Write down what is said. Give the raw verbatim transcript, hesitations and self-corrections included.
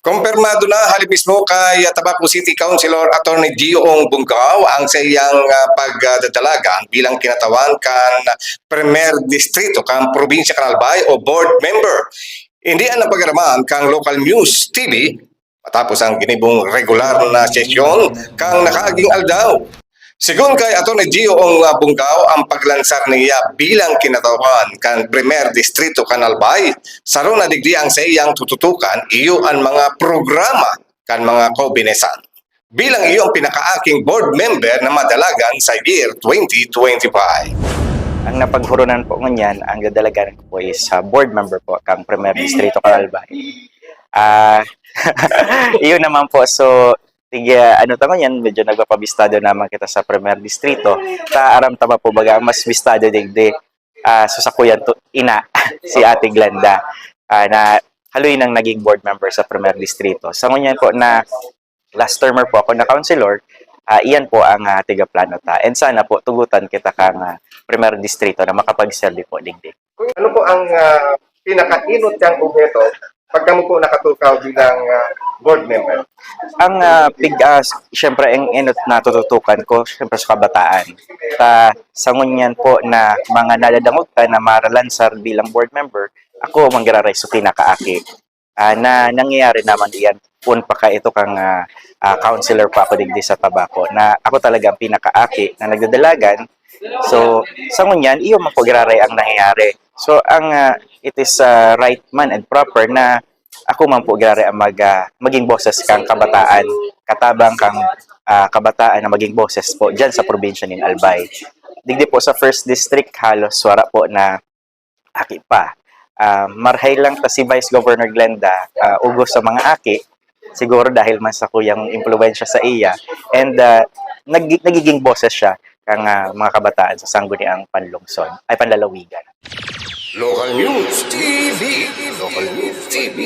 Kumpirmado na halip mismo kay Tabaco City Councilor Attorney Gio Ong Bungao ang sa iyang ah, pagdadalagan bilang kinatawan kan Primer Distrito kan Probinsya kan Albay o Board Member. Hindi ang napagaraman kang Local News T V matapos ang ginibong regular na sesyon kang nakaaging aldaw. Sigon kay Attorney Gio Ong ah, Bungao ang paglansar niya bilang kinatawan kan Primer Distrito kan Albay, saro na digdi ang sa iyang tututukan iyo an mga programa kan mga kobinesan. Bilang iyo ang pinakaaking board member na madalagan sa year twenty twenty-five. Ang napaghurunan po ngunyan, ang dadalagan ko po is sa board member po kang Primer Distrito kan Albay. Ah, iyon naman po. So, tig ano ta ngunyan, medyo nagpapabistado naman kita sa Primer Distrito. Ta aram ta ba po baga mas bistado digdi ah, sa sakuyan to, ina, si Ate Glenda, ah, na haloy nang naging board member sa Primer Distrito. Sa ngunyan po na last termer po ako na councilor, ah, iyan po ang ah, tigaplano ta. And sana po tugutan kita kang ah, Primer Distrito na makapagserbi po digdi. Ano po ang ah, pinakainot niyang obheto pag kamo po nakatukaw bilang ah, board member? Ang uh, pig uh, siyempre ang inot na tututukan ko siyempre sa kabataan. Ta sa ngunyan po na mga nadadangog ta na maralansar bilang board member, ako manggiraray sa pinakaaki. Ah, na nangyayari naman iyan pun pa ka ito kang ah, ah, counselor pa ako digdi sa Tabaco na ako talaga ang pinakaaki na nagdadalagan. So sa ngunyan iyo man po giraray ang nangyayari. So ang ah, it is ah, right man and proper na ako man po giraray ang mag, ah, maging boses kang kabataan, katabang kang ah, kabataan na maging boses po diyan sa probinsya nin Albay. Digdi po sa first district halos wara po na aki pa. Ah, marhay lang ta si Vice Governor Glenda, ah, ugos sa mga aki, siguro dahil man sa kuyang impluwensya sa iya, and ah, nag- nagiging boses siya kang ah, mga kabataan sa sangguniang panlungsod, ay panlalawigan. Local News T V. Local News T V.